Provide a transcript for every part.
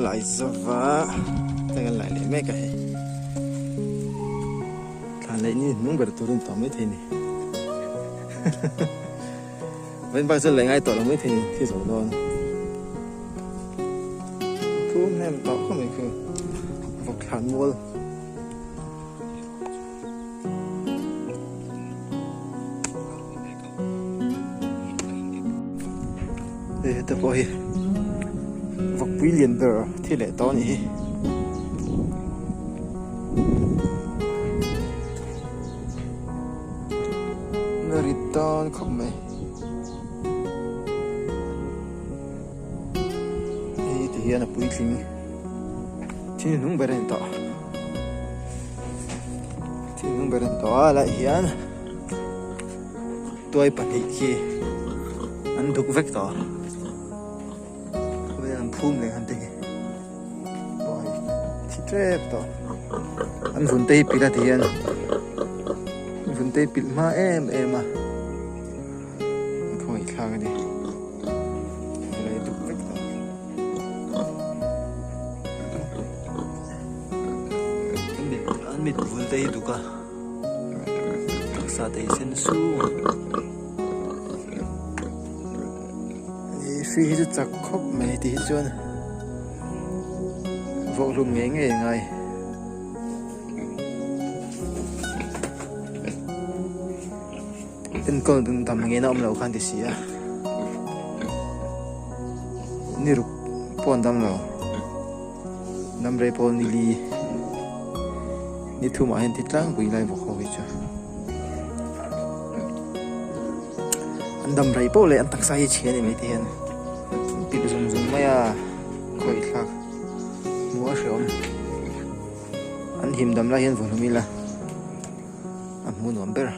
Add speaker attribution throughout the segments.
Speaker 1: Kan lai zova heng an lai leh mek a hei thlan leh ni hnung ber tur a ni tawh maithei ni vawiin bak chu leh ngai tawh lo maithei ni thi zo dawn phum hnem tawh khawp mai khu vawk thlan mual. Hei heta pawh hi vawkpui lian ber thi leh tawh a nih hi. A rit dawn khawp mai. Hei ti hian a puitling thil hnung ber a ni tawh. Thil hnung ber a ni tawh a lai hian. Tuai pahnih khi an duk vek tawh a khawvel an phum leh han te hi pawh hei thi tep tawh an vun te hi pilh a ti hian vun te hi pilh hma em em a a khawngaih thlak a ni helai duk vek tawh an mit vun te hi duk a. Taksa te hi sen sung a hri hi chu chak khawp mai tih hi chuan vawkhlum ngei ngei a ngai. Enkawl dam ngei na awm loh khan ti si a ni ruk pawh an dam lo. Damrei pawl ni li ni thumah hian ti tlangpui lai bawk ho hi chu an damrei poh leh an taksa hi chhia a ni mai te hian an pilh zung zung mai a khawih thlak hmuh a hreawm an him dam lai hian vawn awm ila a hmuh nuam ber.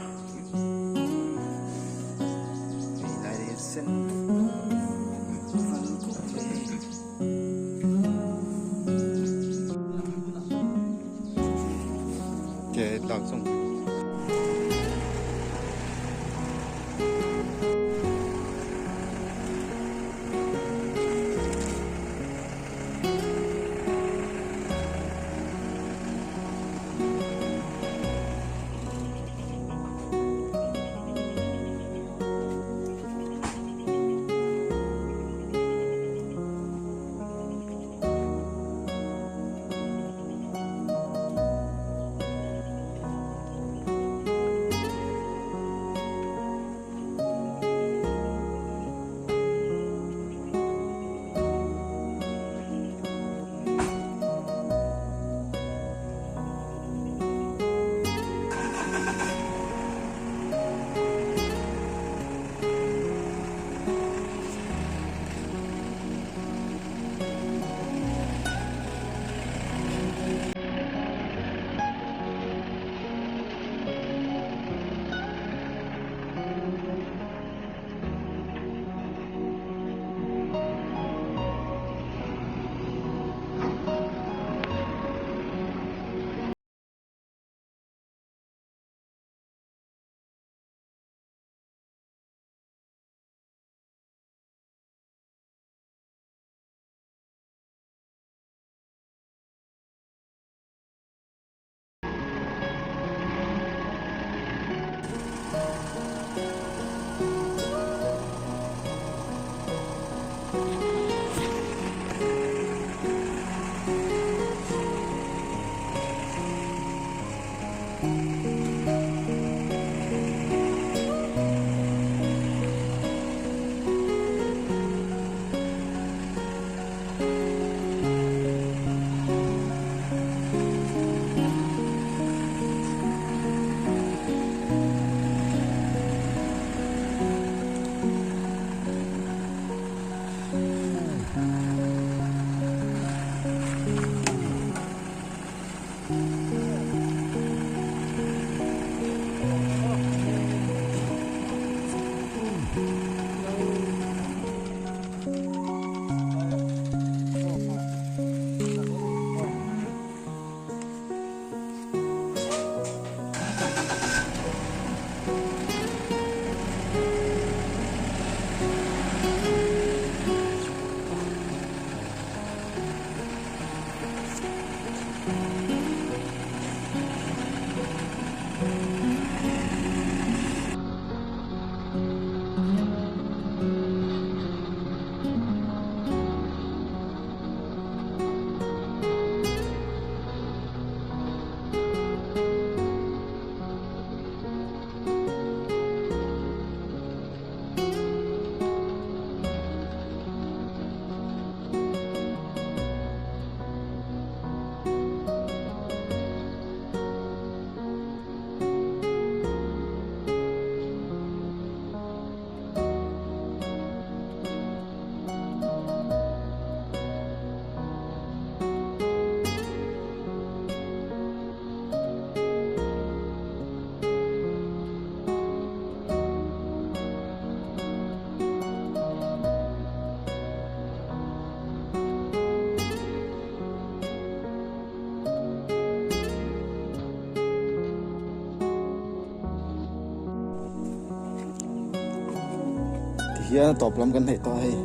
Speaker 1: Tihian a tawp lam kan hnaih tawh a hei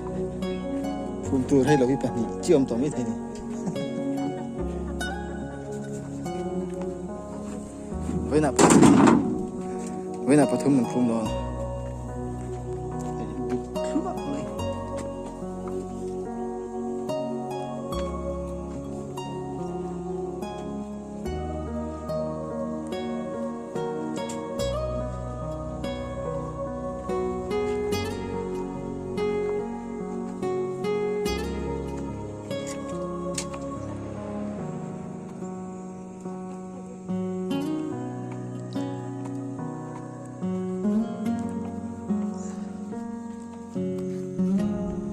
Speaker 1: phum tur hei lo hi pahnih chiah awm tawh maithei a ni. Vawiinah vawiinah pathum kan phum dawn. Duk thluah mai.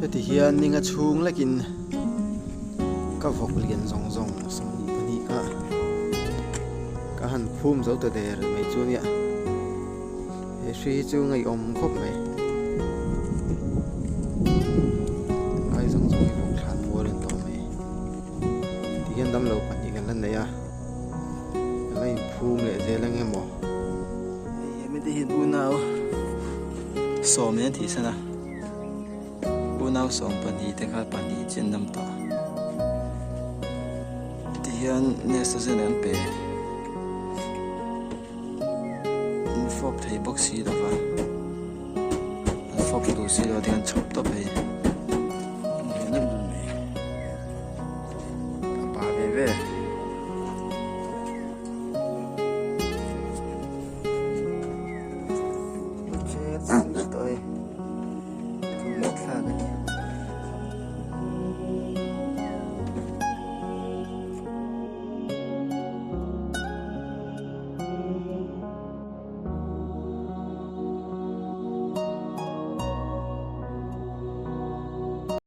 Speaker 1: Heti hian ninga chhung lekin ka vawk lian zawng zawng 22 kha ka han phum zo ta der mai chu nia he hri hi chu ngaihawm khawp mai ngai zawng zawng hi vawk thlan mual an tawh mai. Tihian damlo pahnih kan la nei a, kan la inphum leh zel ang emaw. Hei hemi te hian unau sawm in a thihsan a, unau sawm pahnih te kha pahnih chi an dam tawh. Tihian nurse te an pe, an fawp thei bawk si lova, an fawp duh si lo tihian chhawp tawp hei.